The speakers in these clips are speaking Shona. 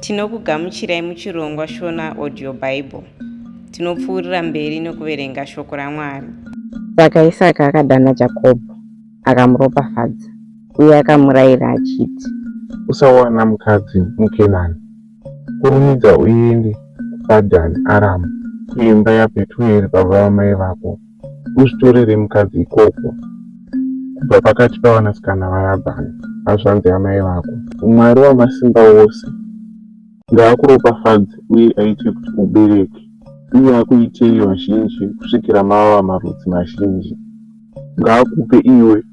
Tinokugamuchirai muchirongwa Shona Audio Bible. Tinopfuurira mberi nokuverenga shoko raMwari. Saka Isaka akadana Jakobho akamuropafadza uye akamurayira achiti. Usawana mukadzi muKenani. Kurumidza uende kuPadhani Aramu, kuimba yaBhetueri baba vamai vako, uzvitorere mukadzi ikoko kubva pakati pavanasikana vaRabhani, hazvanzi yamai vako. Mwari Wamasimba Ose ngaakuropafadze uye aite kuti ubereke, uye akuitei vazhinji kusvikira mava marudzi mazhinji. Ngaakupe iwe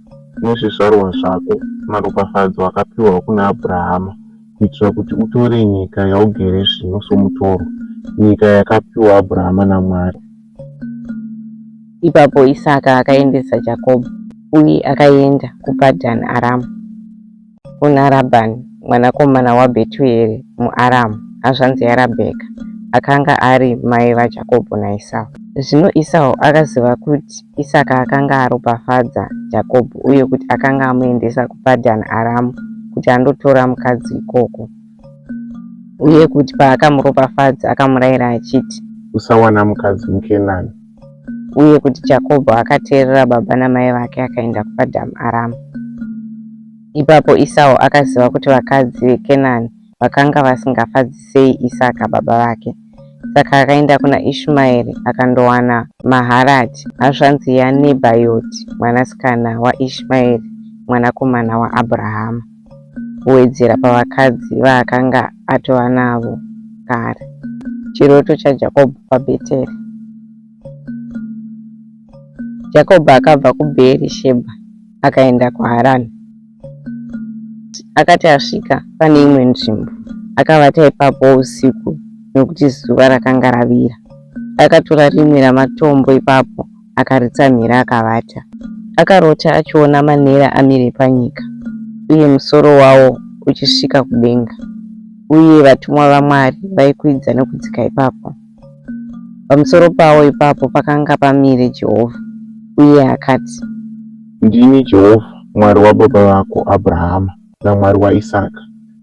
nezvizvarwa zvako maropafadzo akapiwa kuna Abhurahama, kuitira kuti utore nyika yaugere zvino somutorwa, nyika yakapiwa Abhurahama naMwari. Ipapo Isaka akaendesa Jakobho, uye akaenda kuPadhani Aramu, kuna Rabhani mwanakomana waBhetueri muAramu, hanzvadzi yaRabheka, akanga ari mai vaJakobho naEsau. Zvino Esau akaziva kuti Isaka akanga aropafadza Jakobho uye kuti akanga amuendesa kuPadhani Aramu kuti andotora mukadzi ikoko, uye kuti paakamuropafadza akamurayira achiti, Usawana mukadzi muKenani. Uye kuti Jakobho akateerera baba namai vake akaenda kuPadhani Aramu. Ipapo Esau akaziva kuti vakadzi veKenani vakanga vasingafadzi sei Isaka baba vake. Saka akaenda kuna Ishumaeri akandowana Maharati, hanzvadzi yaNebhayoti, mwanasikana waIshmaeri mwanakomana waAbhurahama, kuwedzera pavakadzi vaakanga atova navo kare. Chiroto chaJakobho paBheteri. Jakobho akabva kuBheeri-shebha akaenda kuHarani. Akati asvika pane imwe nzvimbo, akavata ipapo usiku nokuti zuva rakanga ravira. Akatora rimwe ramatombo ipapo akaritsamhira akavata. Akarota achiona manera amire panyika, uye musoro wawo uchisvika kudenga, uye vatumwa vaMwari vaikwidza nokudzika ipapo. Pamusoro pawo ipapo pakanga pamire Jehovha, uye akati. Ndini Jehovha, Mwari wababa vako Abhurahama naMwari waIsaka.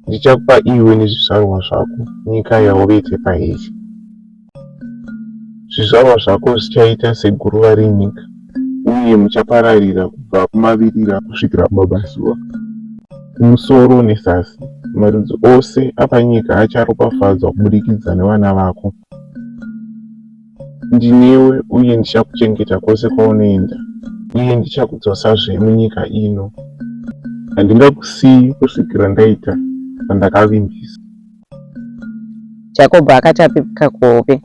Ndichakupa iwe nezvizvarwa zvako nyika yauvete pairi. Zvizvarwa zvako zvichaita seguruva renyika, uye muchapararira kubva kumavirira kusvikira kumabvazuva, kumusoro nezasi. Marudzi ose apanyika acharopafadzwa kubudikidza nevana vako. Ndinewe uye ndichakuchengeta kwose kwaunoenda, uye ndichakudzosazve munyika ino. Handingakusiyi kusvikira ndaita zvandakavimbisa. Jakobho akati apepuka kuhope,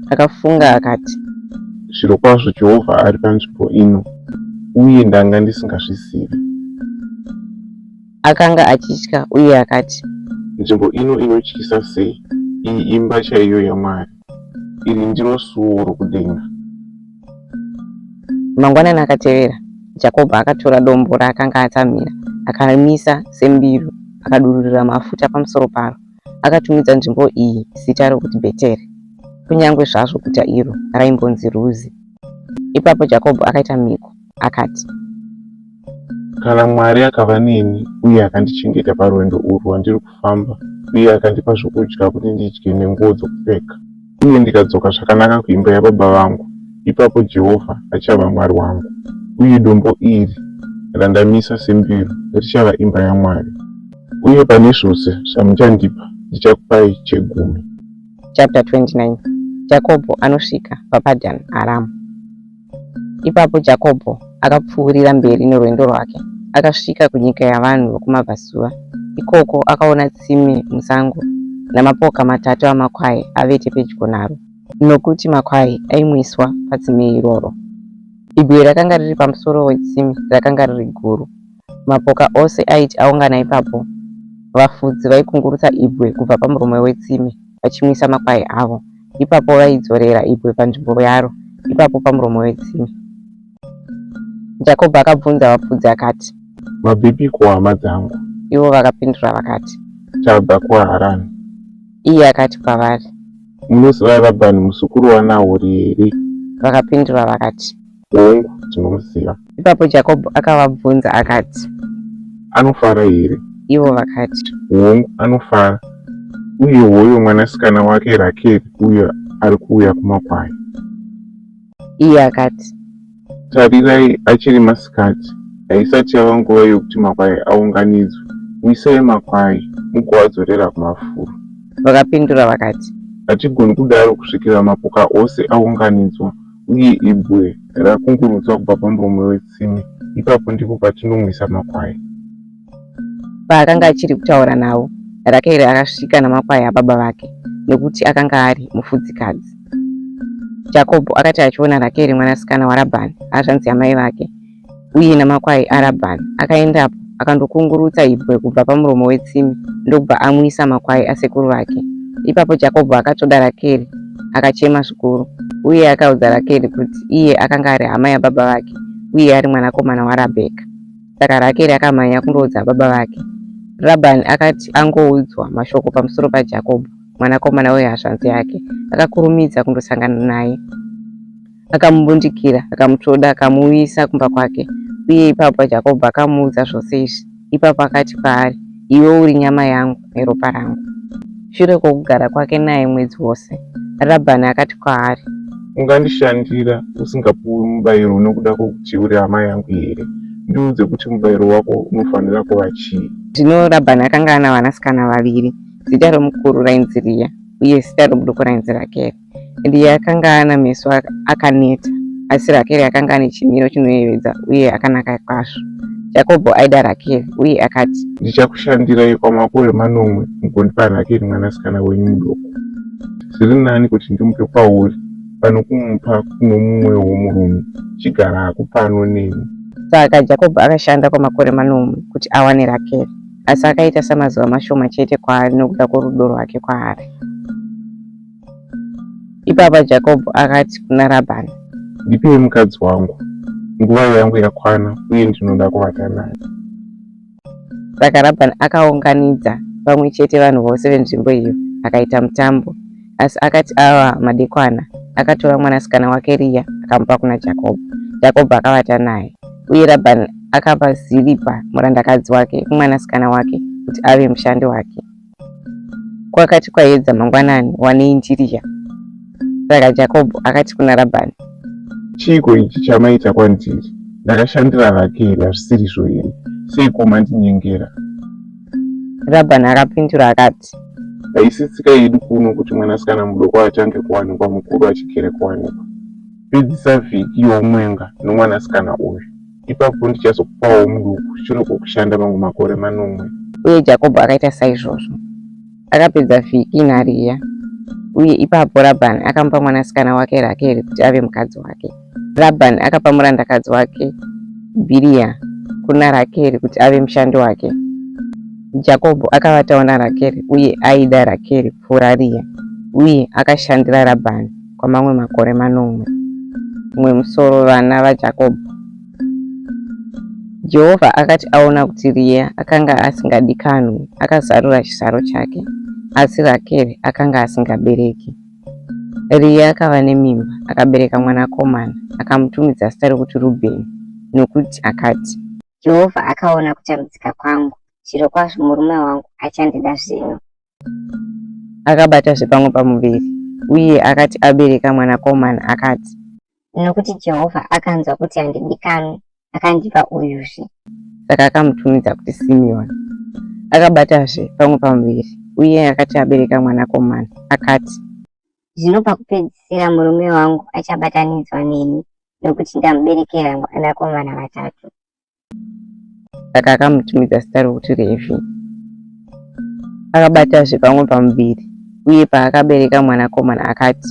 akafunga akati. Zvirokwazvo Jehovha ari panzvimbo ino, uye ndanga ndisingazvizivi. Akanga achitya uye akati. Nzvimbo ino inotyisa sei! Iyi imba chaiyo yaMwari, iri ndiro suo rokudenga. Mangwanani akatevera, Jakobho akatora dombo raakanga atsamhira, akarimisa sembiru, akadururira mafuta pamusoro paro. Akatumidza nzvimbo iyi zita rokuti Bheteri, kunyange zvazvo guta iro raimbonzi Ruzi. Ipapo Jakobho akaita mhiko, akati. Kana Mwari akava neni uye akandichengeta parwendo urwu rwandiri kufamba uye akandipa zvokudya kuti ndidye nenguo dzokupfeka, uye ndikadzoka zvakanaka kuimba yababa vangu, ipapo Jehovha achava Mwari wangu, uye dombo iri randamisa sembiru richava imba yaMwari. Uye pane zvose zvamuchandipa ndichakupai chegumi. Chapter 29 Jakobho anosvika paPadhan Aramu. Ipapo Jakobho akapfuurira mberi norwendo rwake, akasvika kunyika yavanhu vokumabvazuva. Ikoko akaona tsime musango, namapoka matatu amakwai avete pedyo naro, nokuti makwai aimwiswa patsime iroro. Ibwe rakanga riri pamusoro wetsime rakanga riri guru. Mapoka ose aiti aungana ipapo, vafudzi vaikungurutsa ibwe kubva pamuromo wetsime vachimwisa makwai avo. Ipapo vaidzorera ibwe panzvimbo yaro, ipapo pamuromo wetsime. Jakobho akabvunza vafudzi akati. Mabvepiko hama dzangu? Ivo vakapindura vakati. Tabva kuHarani. Iye akati kwavari. Munoziva Rabhani muzukuru waNahori here? Vakapindura vakati. Hongu, tinomuziva. Ipapo Jakobho akavabvunza akati. Anofara here? Ivo vakati. Hongu, anofara. Uye hoyo mwanasikana wake Rakeri uyo ari kuuya kumakwai. Iye akati, Tarirai, achiri masikati, haisati yava nguva yokuti makwai aunganidzwe. Nwisai makwai, mugoadzorera kumafuro. Vakapindura vakati, Hatigoni kudaro kusvikira mapoka ose aunganidzwa uye ibwe rakungurutswa kubva pamuromo wetsime. Ipapo ndipo patinomwisa makwai. Paakanga achiri kutaura navo, Rakeri akasvika namakwai ababa vake, nokuti akanga ari mufudzikadzi. Jakobho akati achiona Rakeri mwanasikana waRabhani, hanzvadzi yamai vake, uye namakwai aRabhani, akaendapo akandokungurutsa ibwe kubva pamuromo wetsime ndokubva amwisa makwai asekuru vake. Ipapo Jakobho akatsvoda Rakeri akachema zvikuru, uye akaudza Rakeri kuti iye akanga ari hama yababa vake uye ari mwanakomana waRabheka. Saka Rakeri akamhanya kundoudza baba vake. Rabhani akati angoudzwa mashoko pamusoro paJakobho, mwanakomana wehazvanzi yake, akakurumidza kundosangana naye. Akamumbundikira, akamutsvoda, akamuuyisa kumba kwake. Uye ipapo Jakobho akamuudza zvose izvi. Ipapo akati kwaari, Iwe uri nyama yangu neropa rangu. Shure kwokugara kwake naye mwedzi wose, Rabhani akati kwaari, Ungandishandira usingapuwi mubayiro nokuda kwokuti uri hama yangu here? Ndiudze kuti mubayiro wako unofanira kuva chii? Zvino Rabhani akanga ana vanasikana vaviri, zita romukuru rainzi Riya, uye zita romuduku rainzi Rakeri. Riya akanga ana meso akaneta, asi Rakeri akanga ane chimiro chinoyevedza uye akanaka kwazvo. Jakobho aida Rakeri uye akati, Ndichakushandirai kwamakore manomwe mugondipa Rakeri mwanasikana wenyu muduku. Zviri nani kuti ndimupe kwauri pano kumupa kuno mumwewo murume. Chigara hako pano neni. Saka Jakobho akashanda kwamakore manomwe kuti awane Rakeri, asi akaita samazuva mashoma chete kwaari nokuda kworudo rwake kwaari. Ipapa Jakobho akati kuna Rabhani, Ndipei mukadzi wangu. Nguva yangu yakwana uye ndinoda kuvata naye. Saka Rabhani akaunganidza pamwe chete vanhu vose venzvimbo iyo akaita mutambo. Asi akati ava madekwana, akatora mwanasikana wake Riya akamupa kuna Jakobho. Jakobho akavata naye. Uye Rabhani akapa Ziripa murandakadzi wake kumwanasikana wake kuti ave mushandi wake. Kwakati kwaedza mangwanani, wanei ndiRiya. Saka Jakobho akati kuna Rabhani, Chiiko ichi chamaita kwandiri? Ndakashandira Rakeri, hazvisirizvo here? Seiko mandinyengera? Rabhani akapindura akati, Haisi tsika yedu kuno kuti mwanasikana mudoko atange kuwanikwa mukuru achigere kuwanikwa. Pedzisa vhiki youmwenga nomwanasikana uyu. Ipapo ndichazokupawo muduku shure kwokushanda mamwe makore manomwe. Uye Jakobho akaita saizvozvo. Akapedza vhiki naRiya, uye ipapo Rabhani akamupa mwanasikana wake Rakeri kuti ave mukadzi wake. Rabhani akapa murandakadzi wake Bhiriha kuna Rakeri kuti ave mushandi wake. Jakobho akavatawo naRakeri uye aida Rakeri kupfuura Riya, uye akashandira Rabhani kwamamwe makore manomwe. Mumwe musoro Vana vaJakobho. Jehovha akati aona kuti Riya akanga asingadikanwi, akazarura chisaro chake, asi Rakeri akanga asingabereki. Riya akava nemimba, akabereka mwanakomana, akamutumidza zita rokuti Rubheni, nokuti akati, Jehovha akaona kutambudzika kwangu, zvirokwazvo murume wangu achandida zvino. Akabatazve pamwe pamuviri, uye akati abereka mwanakomana, akati, Nokuti Jehovha akanzwa kuti handidikanwi, akandipa uyuzve. Saka akamutumidza kuti Simeoni. Akabatazve pamwe pamuviri, uye akati abereka mwanakomana, akati, Zvino pakupedzisira murume wangu achabatanidzwa neni, nokuti ndamuberekera vanakomana vatatu. Saka akamutumidza zita rokuti Revhi. Akabatazve pamwe pamuviri, uye paakabereka mwanakomana akati,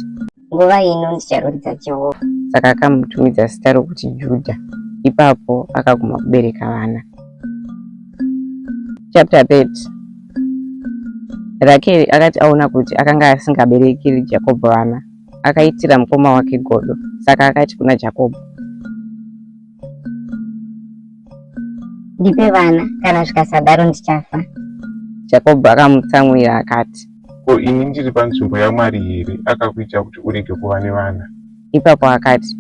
Nguva ino ndicharumbidza Jehovha. Saka akamutumidza zita rokuti Judha. Ipapo akaguma kubereka vana. Chapter 30 Rakeri akati aona kuti akanga asingaberekeri Jakobho vana, akaitira mukoma wake godo. Saka akati kuna Jakobho, Ndipe vana, kana zvikasadaro ndichafa. Jakobho akamutsamwira akati, Ko ini ndiri panzvimbo yaMwari here akakuita kuti urege kuva nevana? Ipapo akati,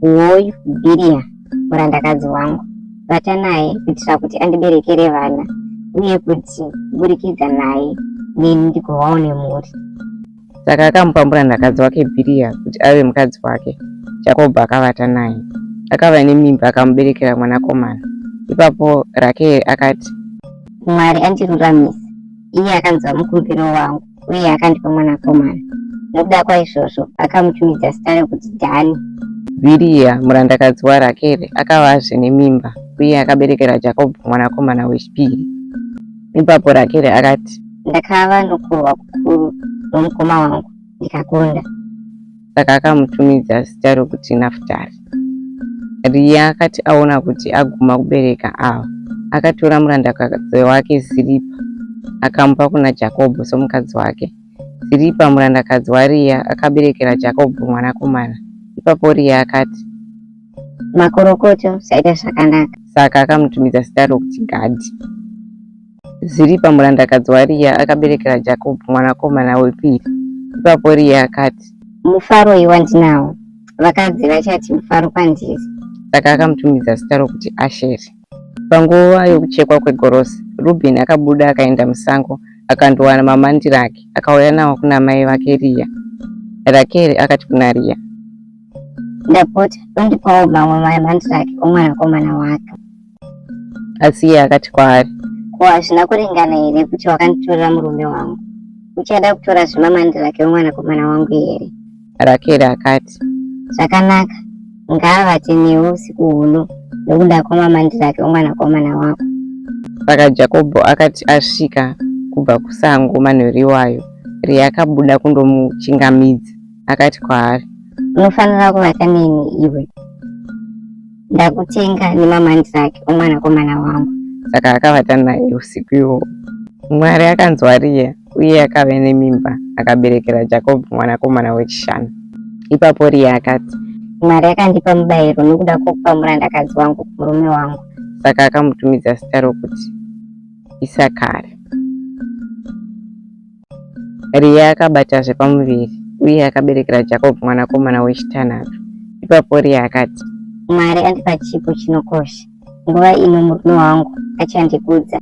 Hoyu Bhiriha murandakadzi wangu, vata naye kuitira kuti andiberekere vana, uye kuti kuburikidza naye neni ndigovawo nemhuri. Saka akamupa murandakadzi wake Bhiriha kuti ave mukadzi wake. Jakobho akavata naye. Akava nemimba akamuberekera mwanakomana. Ipapo Rakeri akati, Mwari andiruramisa, iye akanzwa mukumbiro wangu uye akandipa mwanakomana. Nokuda kwaizvozvo akamutumidza zita rokuti Dhani. Bhiriha murandakadzi waRakeri akavazve nemimba uye akaberekera Jakobho mwanakomana wechipiri. Ipapo Rakeri akati, Ndakava nokurwa kukuru nomukoma wangu ndikakunda. Saka akamutumidza zita rokuti Nafutari. Riya akati aona kuti aguma kubereka ava, akatora murandakadzi wake Ziripa akamupa kuna Jakobho somukadzi wake. Ziripa murandakadzi waRiya akaberekera Jakobho mwanakomana. Ipapo Riya akati, Makorokoto, zvaita zvakanaka. Saka akamutumidza zita rokuti Gadhi. Ziripa murandakadzi waRiya akaberekera Jakobho mwanakomana wepiri. Ipapo Riya akati, Mufaroi wandinawo! Vakadzi vachati mufaro kwandiri. Saka akamutumidza zita rokuti Asheri. Panguva yokuchekwa kwegorosi, Rubheni akabuda akaenda musango akandowana mamandiraki akauya nawo kuna mai vake Riya. Rakeri akati kuna Riya, Ndapota, dondipawo mamwe mamandiraki omwanakomana wako. Asi iye akati kwaari, Ko hazvina kuringana here kuti wakanditorera murume wangu? Uchada kutora zvemamandiraki omwanakomana wangu here? Rakeri akati, Zvakanaka, ngaavate newe usiku huno nokuda kwamamandiraki omwanakomana wako. Saka Jakobho akati asvika kubva kusango manheru iwayo, Rea akabuda kundomuchingamidza. Akati kwaari, Unofanira kuvata neni iwe. Ndakutenga nemamandiraki omwanakomana wangu. Saka akavata naye usiku ihwohwo. Mwari akanzwa Riya uye akave nemimba akaberekera Jakobho mwanakomana wechishanu. Ipapo Riya akati, Mwari akandipa mubayiro nokuda kwokupa murandakadzi wangu kumurume wangu. Saka akamutumidza zita rokuti Isakari. Riya akabatazve pamuviri uye akaberekera Jakobho mwanakomana wechitanhatu. Ipapo Riya akati, Mwari andipa chipo chinokosha. Nguva ino murume wangu achandikudza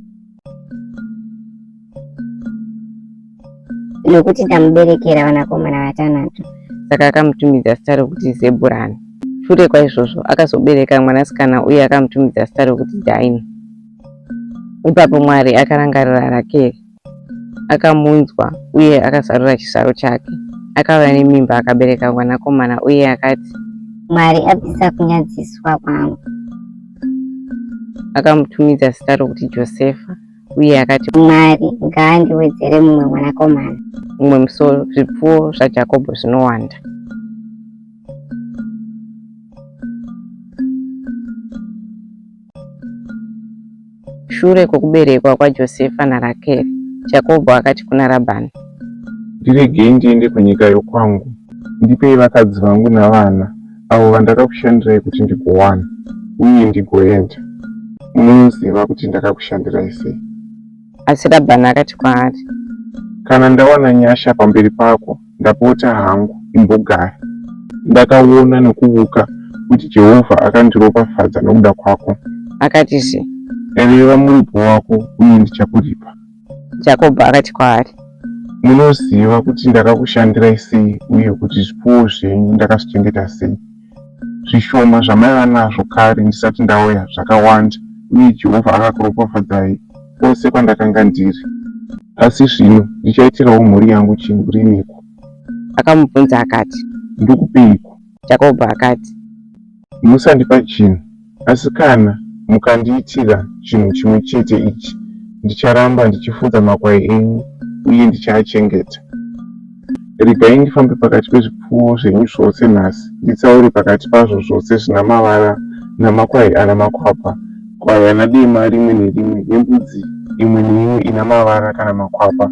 nokuti ndamuberekera vanakomana vatanhatu. Saka akamutumidza zita rokuti Zebhurani. Shure kwaizvozvo akazobereka mwanasikana uye akamutumidza zita rokuti Dhaina. Ipapo Mwari akarangarira Rakeri. Akamunzwa uye akazarura chisaro chake. Akava nemimba akabereka mwanakomana uye akati, Mwari abvisa kunyadziswa kwangu. Akamutumidza zita rokuti Josefa uye akati, Mwari ngaandiwedzere mumwe mwanakomana. Mumwe musoro, zvipfuwo zvaJakobho zvinowanda. Shure kwokuberekwa kwaJosefa naRakeri, Jakobho akati kuna Rabhani, Ndiregei ndiende kunyika yokwangu. Ndipei vakadzi vangu navana, avo vandakakushandirai kuti ndigowana, uye ndigoenda. Munoziva kuti ndakakushandirai sei. Asi Rabhani akati kwaari, Kana ndawana nyasha pamberi pako, Ndapota hangu, imbogara. Ndakaona nokuvuka kuti Jehovha akandiropafadza nokuda kwako. Akatizve, Reva muripo wako, uye ndichakuripa. Jakobho akati kwaari, Munoziva kuti ndakakushandirai sei uye kuti zvipfuwo zvenyu ndakazvichengeta sei. Zvishoma zvamaiva nazvo kare ndisati ndauya zvakawanda, uye Jehovha akakuropafadzai kwose kwandakanga ndiri. Asi zvino ndichaitirawo mhuri yangu chinhu riniko? Akamubvunza akati, Ndikupeiko? Jakobho akati, Musandipa chinhu, asi kana mukandiitira chinhu chimwe chete ichi, ndicharamba ndichifudza makwai enyu uye ndichaachengeta. Regai ndifambe pakati pezvipfuwo zvenyu zvose nhasi, nditsaure pakati pazvo zvose zvina mavara namakwai ana makwapa, gwayana dema rimwe nerimwe nembudzi imwe neimwe ina mavara kana makwapa.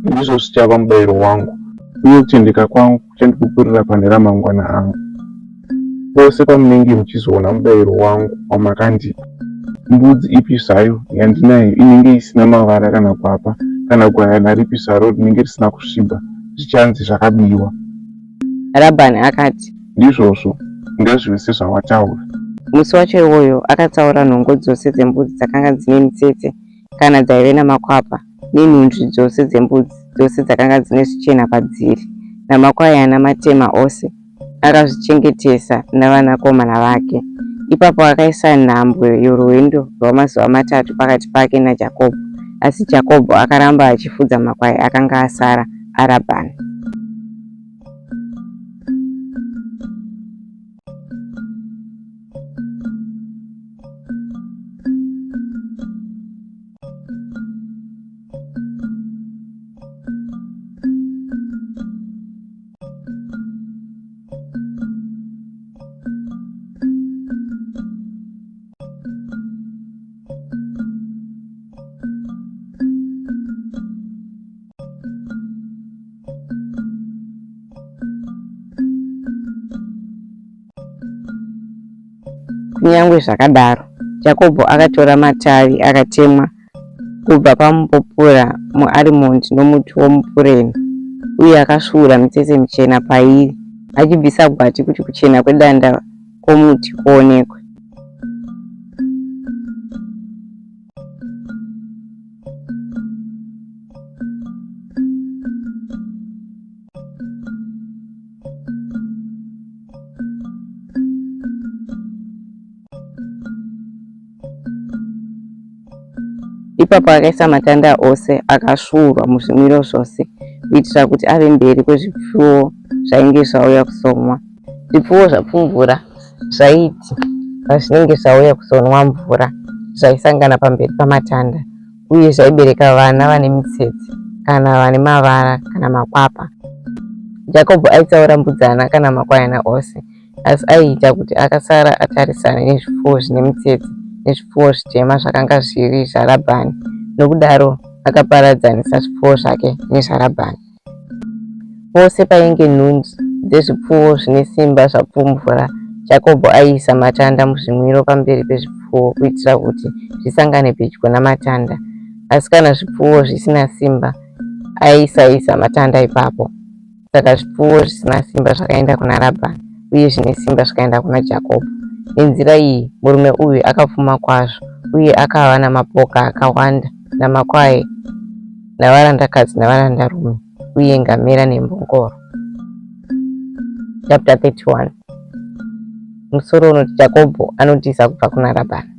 Ndizvo zvichava mubayiro wangu, uye kutendeka kwangu kuchandipupurira pane ramangwana angu. Pose pamunenge muchizoona mubayiro wangu wamakandipa, mbudzi ipi zvayo yandinayo inenge isina mavara kana gwapa, kana gwayana ripi zvaro rinenge risina kusviba, zvichanzi zvakabiwa. Rabhani akati. Ndizvozvo, ngazvive sezvawataura. Musi wacho iwoyo akatsaura nhongo dzose dzembudzi dzakanga dzine mitsetse kana dzaive namakwapa. nenhunzvi dzose dzembudzi dzose dzakanga dzine zvichena padziri, namakwayana matema ose, akazvichengetesa navanakomana vake. Ipapo akaisa nhambwe yorwendo rwamazuva matatu pakati pake naJakobho, asi Jakobho akaramba achifudza makwai akanga asara aRabhani. Kunyange zvakadaro, Jakobho akatora matavi akatemwa kubva pamupopura muarimondi nomuti womupureni uye akasvuura mitsetse michena pairi, achibvisa gwati kuti kuchena kwedanda kwomuti kuonekwe. Ipapo akaisa matanda ose akasvuurwa muzvimwiro zvose kuitira kuti ave mberi kwezvipfuwo zvainge zvauya kuzonwa. Zvipfuwo zvapfumvura zvaiti pazvinenge zvauya kuzonwa mvura zvaisangana pamberi pamatanda uye zvaibereka vana vane mitsetse kana vane mavara kana makwapa. Jakobho aitsaura mbudzana kana makwayana ose asi aiita kuti akasara atarisane nezvipfuwo zvine mitsetse nezvipfuwo zvitema zvakanga zviri zvaRabhani. Nokudaro akaparadzanisa zvipfuwo zvake nezvaRabhani. Pose painge nhunzi dzezvipfuwo zvine simba zvapfumvura, Jakobho aiisa matanda muzvimwiro pamberi pezvipfuwo kuitira kuti zvisangane pedyo namatanda. Asi kana zvipfuwo zvisina simba, aisaisa matanda ipapo. Saka zvipfuwo zvisina simba zvakaenda kuna Rabhani uye zvine simba zvikaenda kuna Jakobho. Nenzira iyi murume uyu akapfuma kwazvo uye akava namapoka akawanda namakwai navarandakadzi navarandarume uye ngamera nembongoro. Chapter 31 Musoro unoti Jakobho anotiza kubva kuna Rabhani.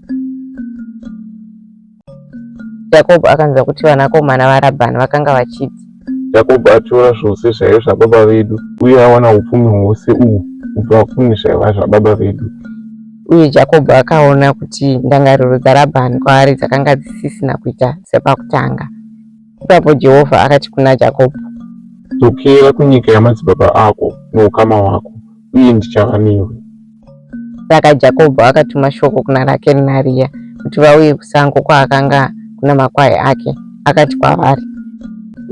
Jakobho akanzwa kuti vanakomana vaRabhani vakanga vachiti. Jakobho atora zvose zvaiva zvababa vedu uye awana upfumi hwose uhwu kubva kune zvaiva zvababa vedu. Uye Jakobho akaona kuti ndangariro dzaRabhani kwaari dzakanga dzisisina kuita sepakutanga. Ipapo Jehovha akati kuna Jakobho. Dzokera kunyika yamadzibaba ako noukama hwako, uye ndichava newe. Saka Jakobho akatuma shoko kuna Rakeri naRiya kuti vauye kusango kwaakanga kuna makwai ake. Akati kwavari,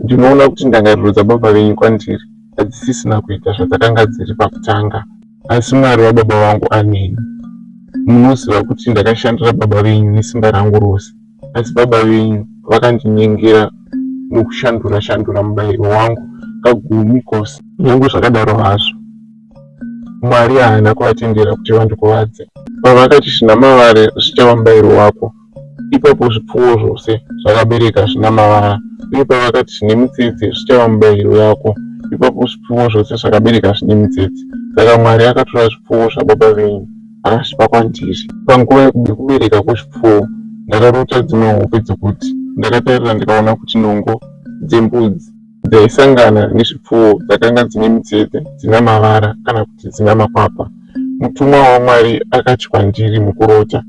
Ndinoona kuti ndangariro dzababa venyu kwandiri hadzisisina kuita zvadzakanga dziri pakutanga, asi Mwari wababa vangu aneni. Munoziva kuti ndakashandira baba venyu nesimba rangu rose, asi baba venyu vakandinyengera nokushandura-shandura mubayiro wangu kagumi kose. Kunyange zvakadaro hazvo, Mwari haana kuvatendera kuti vandikuvadze. Pavakati zvina mavara zvichava mubayiro wako, ipapo zvipfuwo zvose zvakabereka zvina mavara, uye pavakati zvine mitsetse zvichava mubayiro yako, ipapo zvipfuwo zvose zvakabereka zvine mitsetse. Saka Mwari akatora zvipfuwo zvababa venyu akazvipa kwandiri. Panguva yekubereka kwezvipfuwo, ndakarota dzimwe hope dzokuti, ndakatarira ndikaona kuti nongo dzembudzi dzaisangana nezvipfuwo dzakanga dzine mitsetse, dzina mavara kana kuti dzina makwapa. Mutumwa waMwari akati kwandiri mukurota,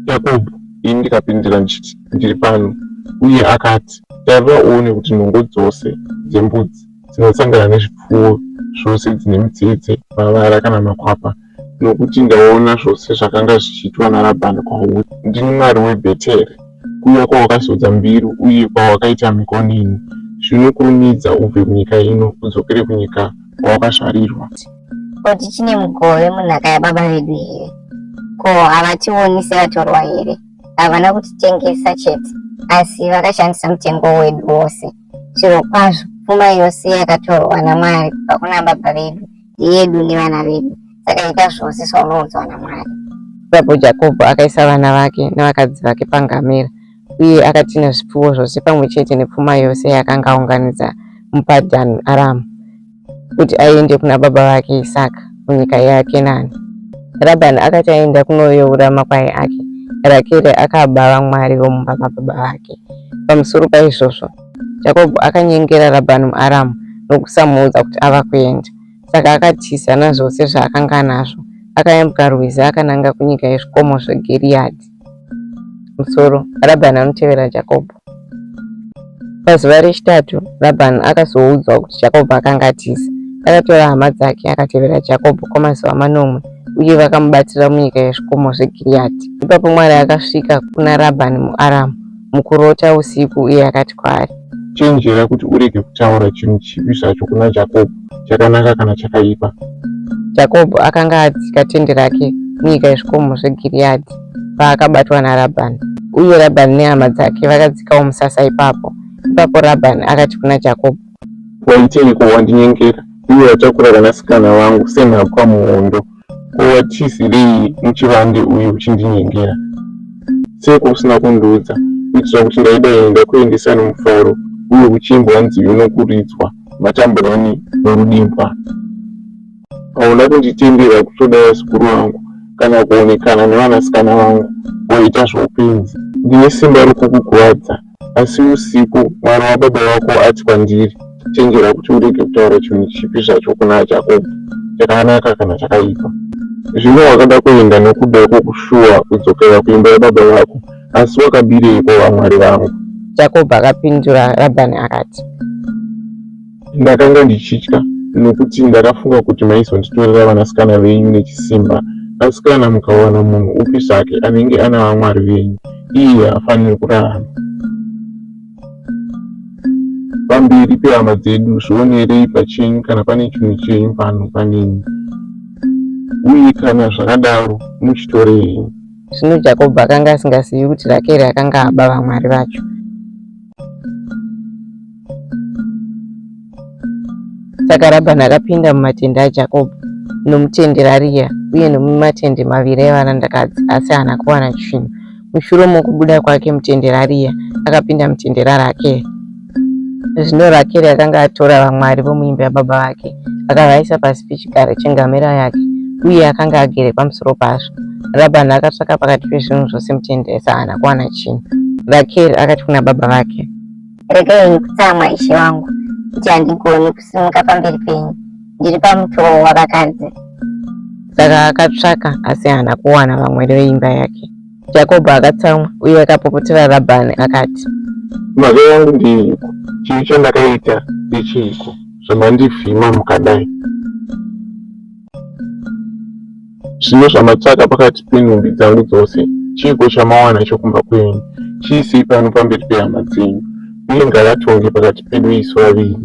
Jakobho! Ini ndikapindura ndichiti, Ndiri pano. Uye akati, Tarira uone kuti nhongo dzose dzembudzi dzinosangana nezvipfuwo zvose dzine mitsetse, mavara kana makwapa, nokuti ndaona zvose zvakanga zvichiitwa naRabhani kwauri. Ndini Mwari weBheteri, kuya kwawakazodza mbiru uye kwawakaita mhiko neni. Zvino kurumidza ubve munyika ino udzokere kunyika kwawakazvarirwa. Ko tichine mugove munhaka yababa vedu here? Ko havationi sevatorwa here? Havana kutitengesa chete, asi vakashandisa mutengo wedu wose. Zvirokwazvo, pfuma yose yakatorwa naMwari kubva kuna baba vedu yedu nevana vedu saka ita zvose zvaunoudzwa namwari Ipapo Jakobho akaisa vana vake navakadzi vake pangamera uye akatinha zvipfuwo zvose pamwe chete nepfuma yose yaakanga aunganidza muPadhani Aramu kuti aende kuna baba vake Isaka kunyika yaKenani. Rabhani akati aenda kunoveura makwai ake, Rakeri akaba vamwari vomumba mababa vake. Pamusoro paizvozvo, Jakobho akanyengera Rabhani muAramu nokusamuudza kuti ava kuenda. Saka akatiza nazvose zvaakanga anazvo, akayambuka rwizi akananga kunyika yezvikomo zveGiriyadhi. Musoro, Rabhani anotevera Jakobho. Pazuva rechitatu, Rabhani akazoudzwa kuti Jakobho akanga atiza. Akatora hama dzake akatevera Jakobho kwamazuva manomwe uye vakamubatira munyika yezvikomo zveGiriyadhi. Ipapo Mwari akasvika kuna Rabhani muAramu mukurota usiku uye akati kwaari, Chenjera kuti urege kutaura chinhu chipi zvacho kuna Jakobho, chakanaka kana chakaipa. Jakobho akanga adzika tende rake munyika yezvikomo zveGiriyadhi paakabatwa naRabhani, uye Rabhani nehama dzake vakadzikawo musasa ipapo. Ipapo Rabhani akati kuna Jakobho, Waiteiko wandinyengera, uye watakura vanasikana vangu senhapwa muhondo? Ko watizirei muchivande uye uchindinyengera? Seiko usina kundiudza, kuitira kuti ndaidai ndakuendesa nomufaro uye kuchiimbwa nziyo nokuridzwa matambureni norudimbwa? Hauna kunditendera kutsvoda vazukuru vangu kana kuonekana nevanasikana vangu, waita zvoupenzi. Ndine simba rokukukuvadza, asi usiku Mwari wababa vako ati kwandiri, Chenjera kuti urege kutaura chinhu chipi zvacho kuna Jakobho, chakanaka kana chakaipa. Zvino wakada kuenda nokuda kwokushuwa kudzokera kuimba yababa vako, asi wakabireiko vamwari vangu? Jakobho akapindura Rabhani akati, Ndakanga ndichitya, nokuti ndakafunga kuti maizonditorera vanasikana venyu nechisimba. Asi kana mukawana munhu upi zvake anenge ana vamwari venyu, iye haafaniri kurarama. Pamberi pehama dzedu, zvionerei pachenyu kana pane chinhu chenyu pano paneni, uye kana zvakadaro, muchitore henyu. Zvino Jakobho akanga asingazivi kuti Rakeri akanga aba vamwari vacho. Saka Rabhani akapinda mumatende aJakobho nomutende raRiya uye nomumatende maviri evarandakadzi, asi haana kuwana chinhu. Mushure mokubuda kwake mutende raRiya, akapinda mutende raRakeri. Zvino Rakeri akanga atora vamwari vomuimba yababa vake, akavaisa pasi pechigaro chengamera yake, uye akanga agere pamusoro pazvo. Rabhani akatsvaka pakati pezvinhu zvose mutende, asi haana kuwana chinhu. Rakeri akati kuna baba vake, Regai henyu kutsamwa, ishe wangu, kuti handigoni kusimuka pamberi penyu, ndiri pamutoo wavakadzi. Saka akatsvaka, asi haana kuwana vamwari veimba yake. Jakobho akatsamwa uye akapopotera Rabhani akati, Mhaka yangu ndeyeiko? Chivi chandakaita ndecheiko, zvamandivhima mukadai? Zvino zvamatsvaka pakati penhumbi dzangu dzose, chiiko chamawana chokumba kwenyu? Chiisei pano pamberi pehama dzenyu, uye ngavatonge pakati pedu isu vaviri.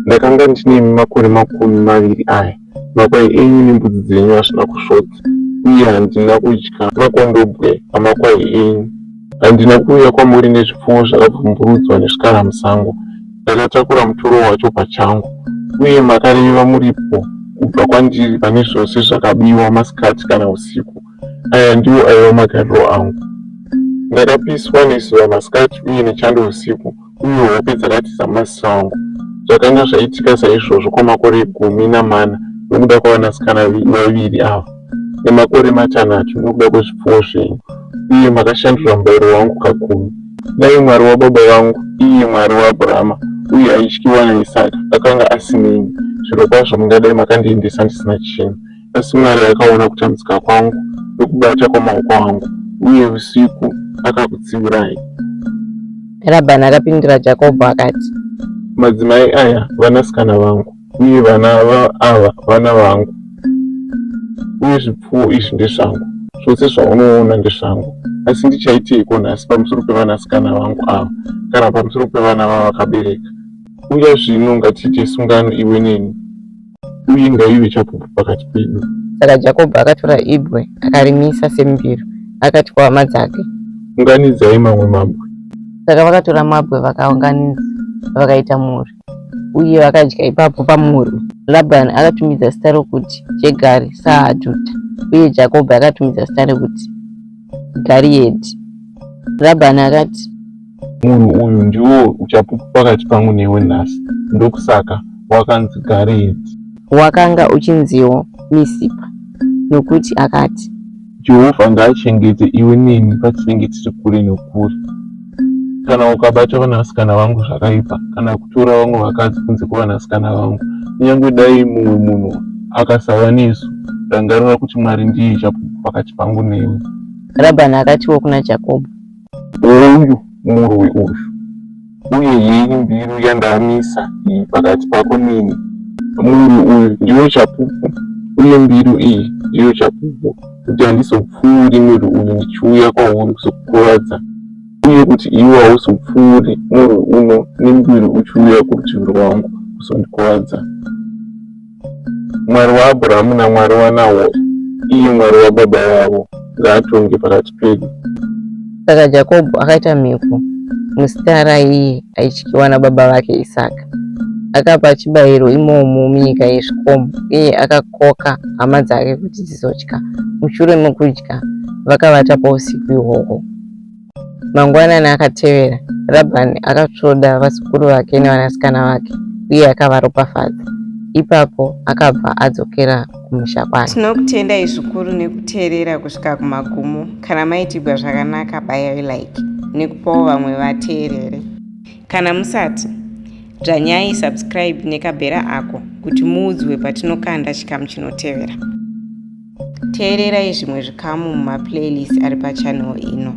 Ndakanga ndinemi makore 20 aya, makwai enyu nembudzi dzenyu hazvina kusvodza, uye handina kudya makondobwe amakwai enyu. Handina kuuya kwamuri nezvipfuwo zvakabvumburudzwa nezvikara musango, ndakatakura mutoro wacho pachangu, uye makareva muripo kubva kwandiri pane zvose zvakabiwa masikati kana usiku. Aya ndiwo aiva magariro angu. Ndakapiswa nezuva masikati uye nechando usiku, uye hope dzakatiza mumaziso angu. Zvakanga zvaitika saizvozvo kwamakore 14 nokuda kwavanasikana vaviri ava, nemakore matanhatu nokuda kwezvipfuwo zvenyu, uye makashandura mubayiro wangu kagumi. Dai Mwari wababa vangu, iye Mwari waAbhurahama uye aityiwa naIsaka, akanga asineni, zvirokwazvo mungadai makandiendesa ndisina chinhu. Asi Mwari akaona kutambudzika kwangu nokubata kwamaoko angu, uye usiku akakutsiurai. Rabhani akapindura Jakobho akati, Madzimai aya vanasikana vangu, uye vana ava vana vangu, uye zvipfuwo izvi ndezvangu. Zvose zvaunoona ndezvangu. Asi ndichaiteiko nhasi pamusoro pevanasikana vangu ava, kana pamusoro pevana vavakabereka? Uya zvino, ngatiite sungano iwe neni, uye ngaive chapupu pakati pedu. Saka Jakobho akatora ibwe akarimisa sembiru, akati kuhama dzake, Unganidzai mamwe mabwe. Saka vakatora mabwe vakaunganidza vakaita murwi, uye vakadya ipapo pamurwi. Labhani akatumidza zita rokuti Jegari Sahadhuta, uye Jakobho akatumidza zita rokuti Gariyedhi. Rabhani akati, Murwi uyu ndiwo uchapupu pakati pangu newe nhasi. Ndokusaka wakanzi Gareedhi. Wakanga uchinziwo Misipa, nokuti akati. Jehovha ngaachengete iwe neni patinenge tiri kure nokure. Kana ukabata vanasikana vangu zvakaipa, kana kutora vamwe vakadzi kunze kwevanasikana vangu, kunyange dai mumwe munhu akasava nesu, rangarira kuti Mwari ndiye chapupu pakati pangu newe. Rabhani akatiwo kuna Jakobho. Uyu murwi uyu, uye yeyi mbiru yandamisa iyi pakati pako neni. Murwi uyu ndiwo chapupu, uye mbiru iyi ndiyo chapupu, kuti handizopfuuri murwi uyu ndichiuya kwauri kuzokukuvadza, uye kuti iwe hauzopfuuri murwi uno nembiru uchiuya kurutivi rwangu kuzondikuvadza. Mwari waAbhurahamu naMwari waNahori, iye Mwari wababa vavo, ngaatonge pakati pedu. Saka Jakobho akaita mhiko muzita raiye aityiwa nababa vake Isaka. Akapa chibayiro imomo munyika yezvikomo uye akakoka hama dzake kuti dzizodya. Mushure mokudya, vakavatapo usiku ihwohwo. Mangwanani akatevera, Rabhani akatsvoda vazukuru vake nevanasikana vake uye akavaropafadza. Ipapo akabva adzokera kumusha kwake. Tinokutendai zvikuru nekuteerera kusvika kumagumo. Kana maitigwa zvakanaka bayai like nekupawo vamwe vateerere. Kana musati, dzvanyai subscribe nekabhera ako kuti muudzwe patinokanda chikamu chinotevera. Teererai zvimwe zvikamu mumaplaylist ari pachannel ino.